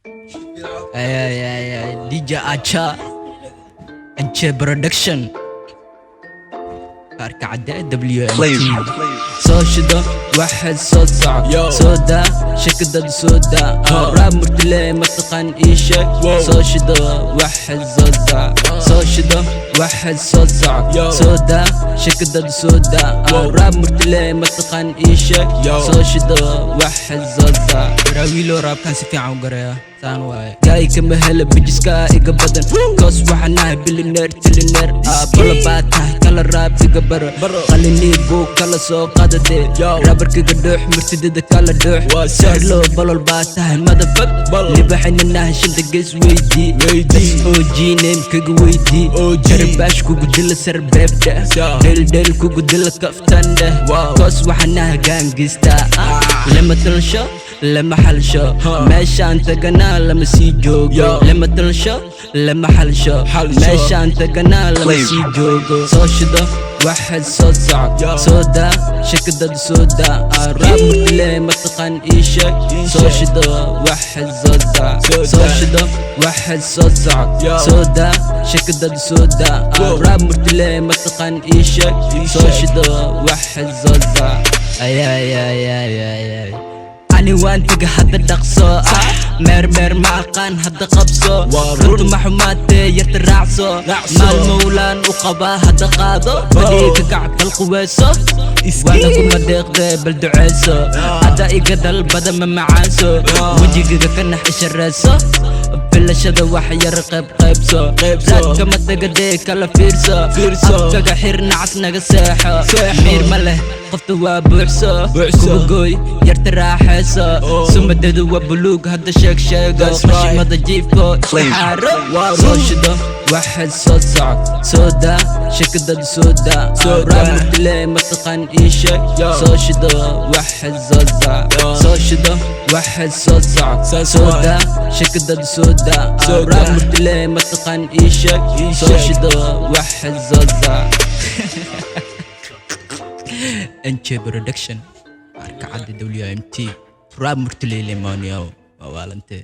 Ay, ay, ay, ay. DJ Acha NJ Production, Kaarka Cadde WMT. Soo shido waxaad soo soco, soo daa shakadada, soo daa rap murtile mataqaan, ii sheeg. Soo shido waxaad soo soco, soo shido waxaad soo soco, soo daa shakadada, soo daa rap murtile mataqaan, ii sheeg. Soo shido waxaad soo soco. Waraawiilo rapkan si fiican u garaya, saan waaye. Gaay kama hela bijiska iga badan, 'cause waxaan nahay billionaire, trillionaire. Bala baa tahay, kala rap iga baro, qalinii buu kala soo qadade, rapperkiga dhuux, murtidada kala dhuux. Sirlo bolol baa tahay, motherfuck, libaxayna nahay shanta gees weydii, SOG namekaga weydii, karbaash kugu dila, sarbeebdhe, dheeldheel kugu dila, kaftandhe, 'cause waxaan nahay gangsta. Lama talsho, lama xalsho, meeshaan taganaa lama sii joogo. Lama talsho, lama xalsho, meeshaan taganaa lama sii joogo. Soo shido waxaad soo soco, soo daa shakadada, soo daa rap murtile mataqaan, ii sheeg. Soo shido waxaad soo soco, soo shido waxaad soo soco, soo daa shakadada, soo daa rap murtile mataqaan, ii sheeg. Soo shido waxaad soo soco. Ay, ay, ay, ay, ay, ay. Ani waan tega hadda, dhaqso, meer meer ma aqaan, hadda qabso. Runtu ma xumaatee, yarta raacso, maal mawlaan u qabaa, hadda qaado, fadhiga ka kac, bal quweyso, waana kuma deeqdee, bal duceyso, hadda iga dalbada, ma macaanso, wejigiga ka nax, ishareyso, filashada wax yar qayb qaybso, raadkama tagadee, kala fiirso, afkaga xir, nacas, naga seexo, miir ma leh qofta, waa buuxso, kuwa gooy, yarta raaxayso, sumadeedu waa buluug, hadda sheeg sheego, qashimada jiifko isku xaaro. Soo shido waxaad soo soco, soo daa shakadada, soo daa rap murtile mataqaan, ii sheeg. Soo shido waxaad soo soco, soo shido waxaad soo soco, soo daa shakadada, soo daa rap murtile mataqaan, ii sheeg. Soo shido waxaad soo soco. NJ Production, Arka Cadde WMT, rap murtile lemoniyo, waa waalantee.